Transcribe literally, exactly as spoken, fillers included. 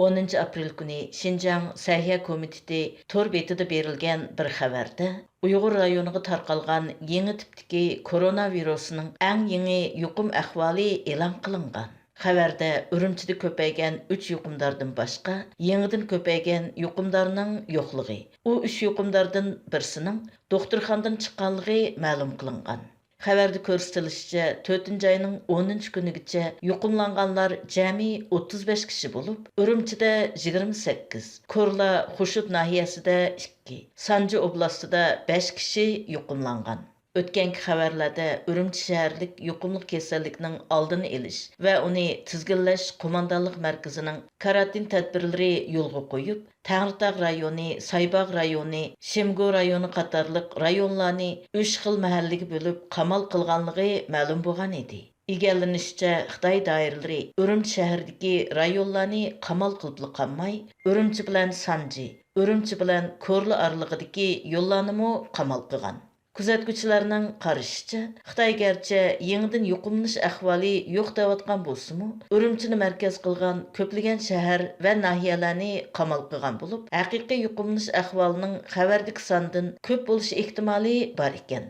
ئونىنچى ئاپرېل كۈنى شىنجاڭ سەھىيە كومىتېتى تور بېتىدە بېرىلگەن بىر خەۋەردە، ئۇيغۇر رايونىغا تارقالغان يېڭى تىپتىكى كورونا ۋىرۇسىنىڭ ئەڭ يېڭى يۇقۇم ئەھۋالى ئېلان قىلىنغان. خەۋەردە ئۈرۈمچىدە كۆپەيگەن ئۈچ يۇقۇمداردىن باشقا، يېڭىدىن كۆپەيگەن يۇقۇمدارنىڭ يوقلۇقى، ئۇ ئۈچ يۇقۇمداردىن بىرسىنىڭ دوختۇرخانىدىن چىققانلىقى مەلۇم قىلىنغان. خەۋەردە كۆرسىتىلىشىچە، تۆتىنچى ئاينىڭ ئونىنچى كۈنىگىچە يۇقۇملانغانلار جەمئىي ئوتتۇز بەش كىشى بولۇپ، ئۈرۈمچىدە يىگىرمە سەككىز، كورلا خۇشۇت ناھىيەسىدە ئىككى، سانجى ئوبلاستىدا بەش كىشى يۇقۇملانغان. ئۆتكەنكى خەۋەرلەردە ئۈرۈمچى شەھەرلىك يۇقۇملۇق كېسەللىكنىڭ ئالدىنى ئېلىش ۋە ئۇنى تىزگىنلەش قوماندانلىق مەركىزىنىڭ كارانتىن تەدبىرلىرى يولغا قويۇپ، تەڭرىتاغ رايونى، سايباغ رايونى، شىمگو رايونى قاتارلىق رايونلارنى ئۈچ خىل مەھەللىگە بۆلۈپ قامال قىلغانلىقى مەلۇم بولغان ئىدى. ئىگىلىنىشىچە، خىتاي دائىرىلىرى ئۈرۈمچى شەھىرىدىكى رايونلارنى قامال قىلىپلا قالماي، ئۈرۈمچى بىلەن سانجى، ئۈرۈمچى بىلەن كورلا ئارىلىقىدىكى يوللارنىمۇ قامال قىلغان. كۆزەتكۈچىلەرنىڭ قارىشىچە، خىتاي گەرچە يېڭىدىن يۇقۇملىنىش ئەھۋالى يوق دەۋاتقان بولسىمۇ، ئۈرۈمچىنى مەركەز قىلغان كۆپلىگەن شەھەر ۋە ناھىيەلەرنى قامال قىلغان بولۇپ، ھەقىقىي يۇقۇملىنىش ئەھۋالىنىڭ خەۋەردىكى ساندىن كۆپ بولۇش ئېھتىمالى بار ئىكەن.